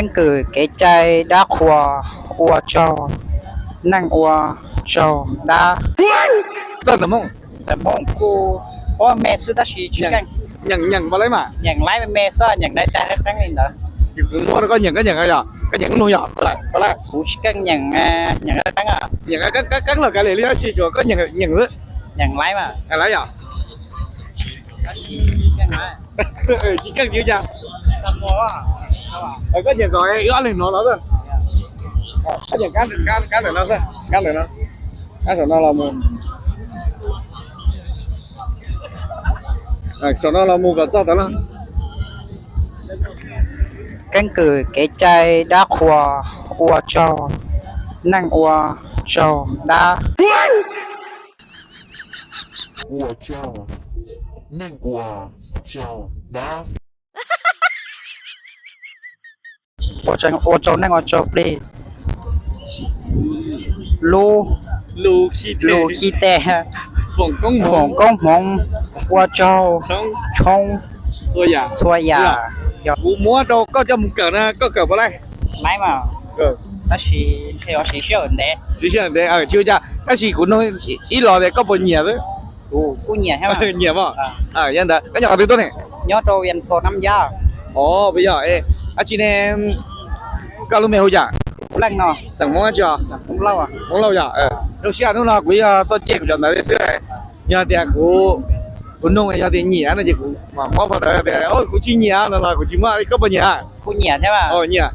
Keeb kwm kev cai dab qhuas, ua tsaug neej ua tsaug dab. Txawj ntawv Hmoob? Ntawv Hmoob kuj paub me xwb tab sis tsis keej. Nyeem, nyeem npaum li mas? Nyeem laib me me xwb, nyeem dai dai qeeb qeeb li ntawd. Kuv muab rau koj nyeem, koj nyeem yog, koj nyeem lub nug yog? Kuv tsis keej nyeem, nyeem qeeb qeeb. Nyeem qeeb qeeb los kav liam li, tsis tsuas koj nyeem, nyeem xwb. Nyeem laib mas. Laib yog? Tsis keej li cas. Koj nyeem kom wb ob leeg hnov no xwb. Koj nyeem kab ntawm no xwb, kab ntawm no, kab saum no los mus. Saum no los mus kom txog tod no. Keeb kwm kev cai dab qhuas, ua tsaug neej ua tsaug dab. Ua tsaug neej ua tsaug dab. Ua tsaug neej ua tsaug plig. Lub, lus khi tes, foom koob hmoov, ua tsaug tshoob txhua yam. Kuv muab rau koj coj mus kawm na, koj kawm puas laij? Laib mas, tab sis ntshe yuav siv sij hawm ntev. Siv sij hawm ntev, tsis ua cas, tab sis kuv nug ib los tias koj puas nyiam xwb. Kuj nyiam thiab. Nyiam mas. Yog ntawd koj nyob qhov twg tuaj ne? Nyob rau Vias Thos Nam Yaj. Os, puas yog? Dab tsi ne, koj lub npe hu cas? Leej no. Xeem Hmoob dab tsi os? Hmoob Lauj yog. Zoo siab hnub no kuv yog tuaj cem kuv cov ntawv xwb. Yog tias kuv, kuv nug yog tias nyiam no ces kuv mam muab phau ntawv tias kuv tsis nyiam no los kuv tsis muab, koj puas nyiam? Kuj nyiam thiab. Nyiam.